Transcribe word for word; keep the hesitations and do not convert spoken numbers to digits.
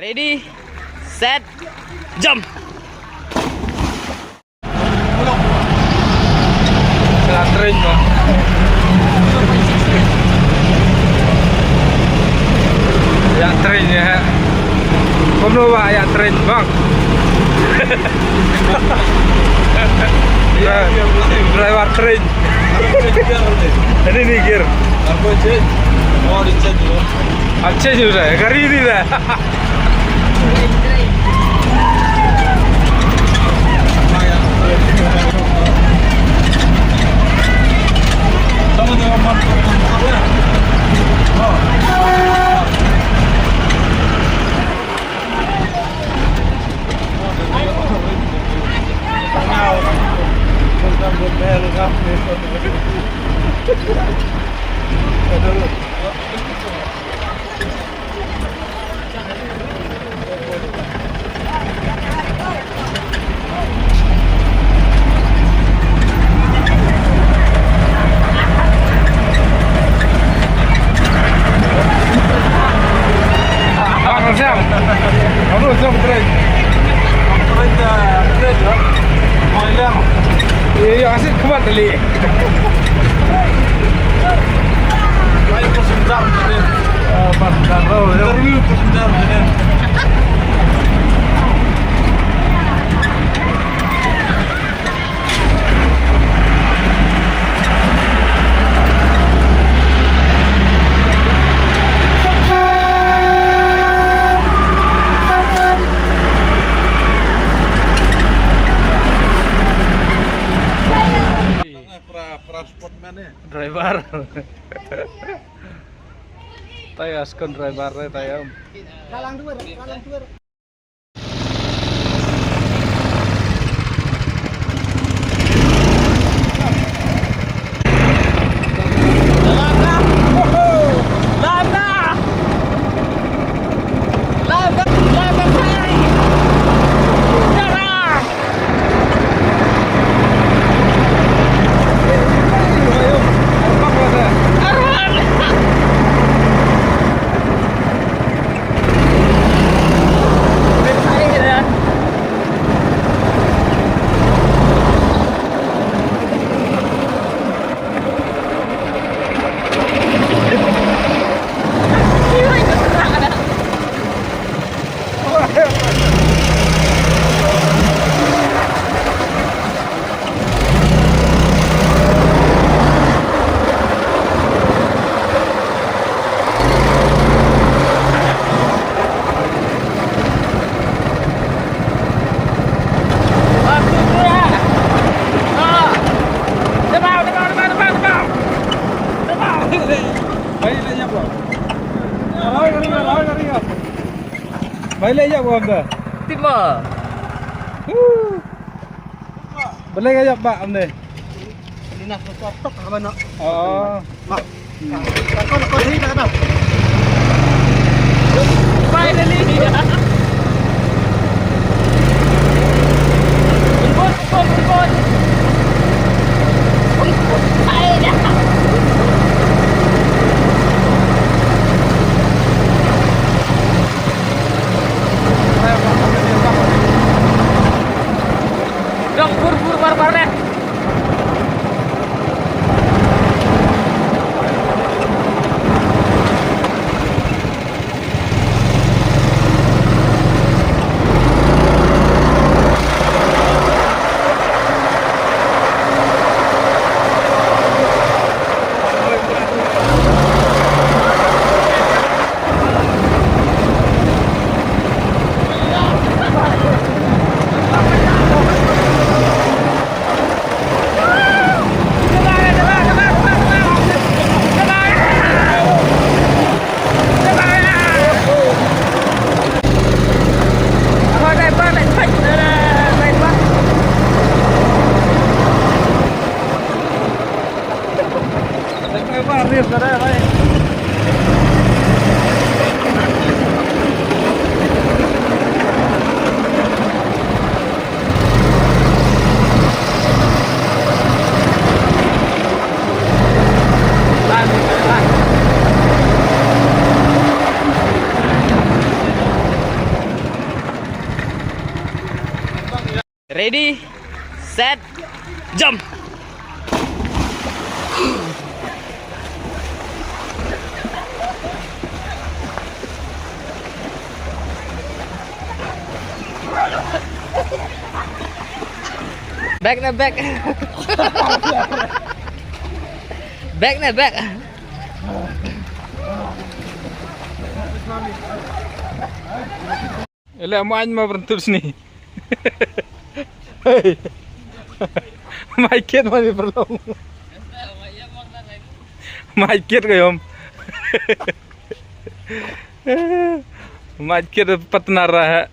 Ready, set, jump. Sa la train ba. Ïa train ïa. Kumno ba ïa train bang. Driver train. Ini ni gear. Apa change? Oh, di change dulu. Aceh juga, gari ini dah. Driver. Taya skon driver re taya. Kalang dua, kalang dua. Bai leh ïa bom da. Tima. Balei ka ïap ba amne? Ina ko tok ka mano. Oh. Ma. Ka ko ko hi ka da. Finally. Bun bun bun bun. Bun bun. Ai da. Dong bur bur bar bar deh. Ready, set, jump. Back na back. Back na back. Ele mo ain ma berentut sini. Hey. Mai kiet ma ni perlu. Mai kiet ko yom. Mai kiet partner ah.